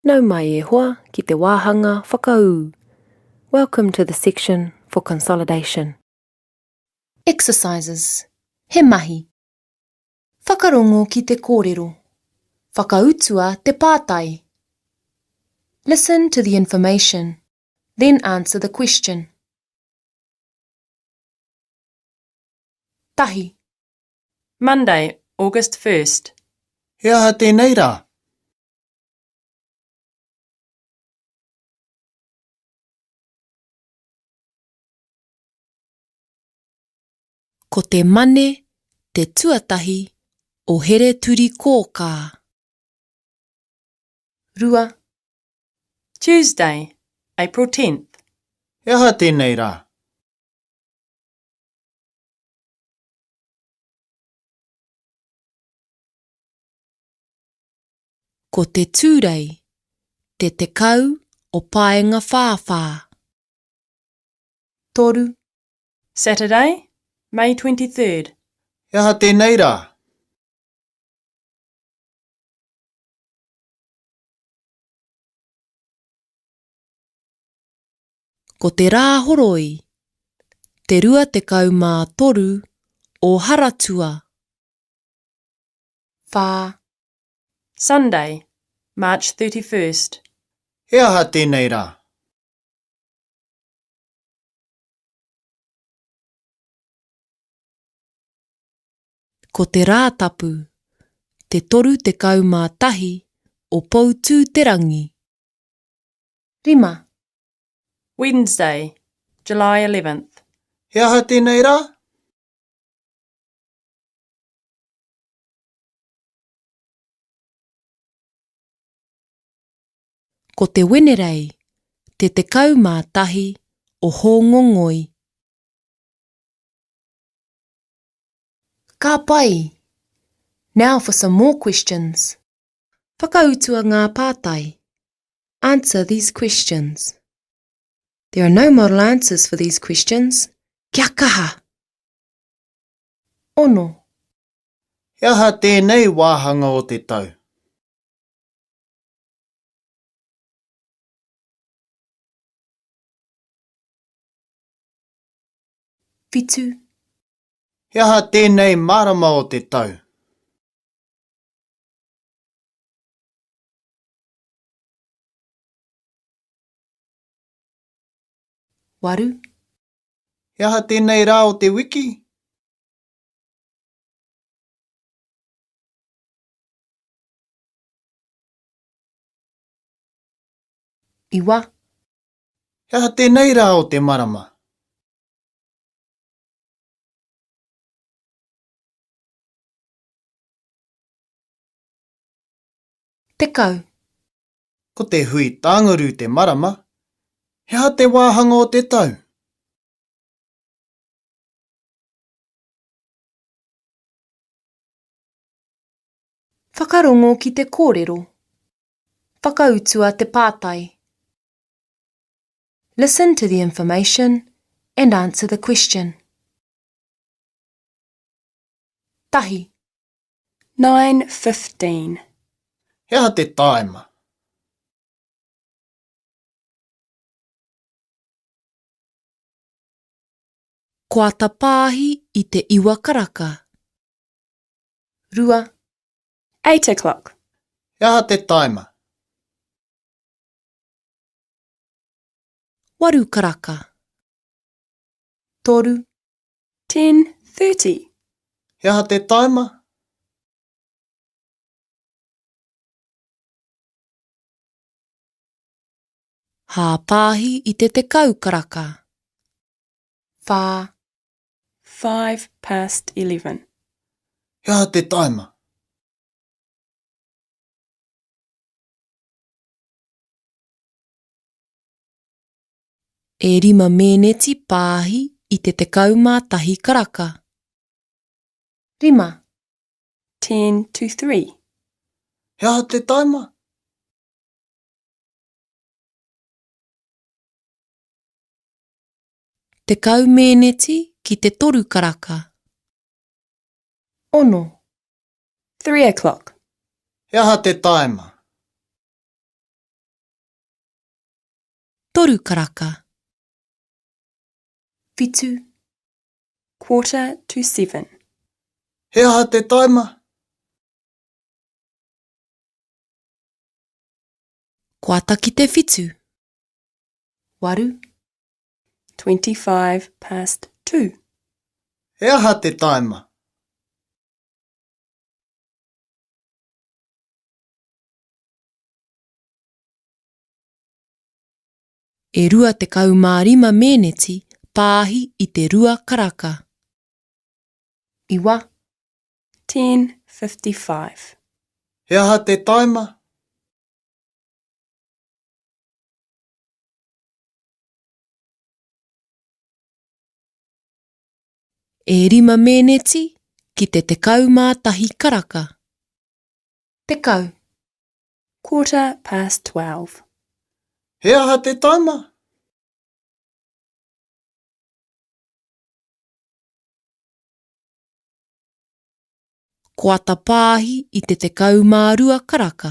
Nau mai e hoa ki te wāhanga whakaū. Welcome to the section for consolidation. Exercises, He mahi. Whakarongo ki te kōrero. Whakautua te pātai. Listen to the information, then answer the question. Tahi. Monday, August 1st. He aha tēnei rā? Ko te Mane te tuatahi o Hereturikōkā. 2. Tuesday, April 10th. He aha tēnei rā? Ko te Tūrei te 10 o Paengawhāwhā. 3. Saturday, May 23rd. He aha tēnei rā? Ko te Rāhoroi te 23 o Haratua. 4. Sunday, March 31st. He aha tēnei rā? Ko te Rātapu, te 31 o Poutū-te-rangi. 5. Wednesday, July 11th. He aha tēnei rā? Ko te Wenerei te 11 o Hōngongoi. Ka pai! Now for some more questions. Whakautua ngā pātai. Answer these questions. There are no model answers for these questions. Kia kaha! Ono. He aha tēnei wāhanga o te tau? 7. He aha tēnei marama o te tau? 8. He aha tēnei rā o te wiki? Iwa. He aha tēnei rā o te marama? 10. Ko te hui tāngaru te marama. He aha te wāhanga o te tau? Whakarongo ki te kōrero. Whakautua te pātai. Listen to the information and answer the question. Tahi. 9:15. He aha te tāima? Koata pāhi i te iwa karaka. 2. Eight o'clock. He aha te tāima? Waru karaka. 3. 10:30. He aha te tāima? Hāpāhi i te 10 karaka. 4. 11:05. He aha te tāima? E rima mēneti pāhi i te 11 karaka. 5. 2:50. He aha te tāima? 10 mēneti ki te toru karaka. 6. Three o'clock. He aha te tāima? Toru karaka. Whitu. Quarter to seven. He aha te taima? Koata ki te whitu. Waru. 25 past two. He aha te taima? E 25 mēneti pāhi i te rua karaka. Iwa. 10:55. He aha te taima? E rima mēneti ki te 11 karaka. Tekau. Quarter past 12. He aha te taima? Koata pāhi i te 12 karaka.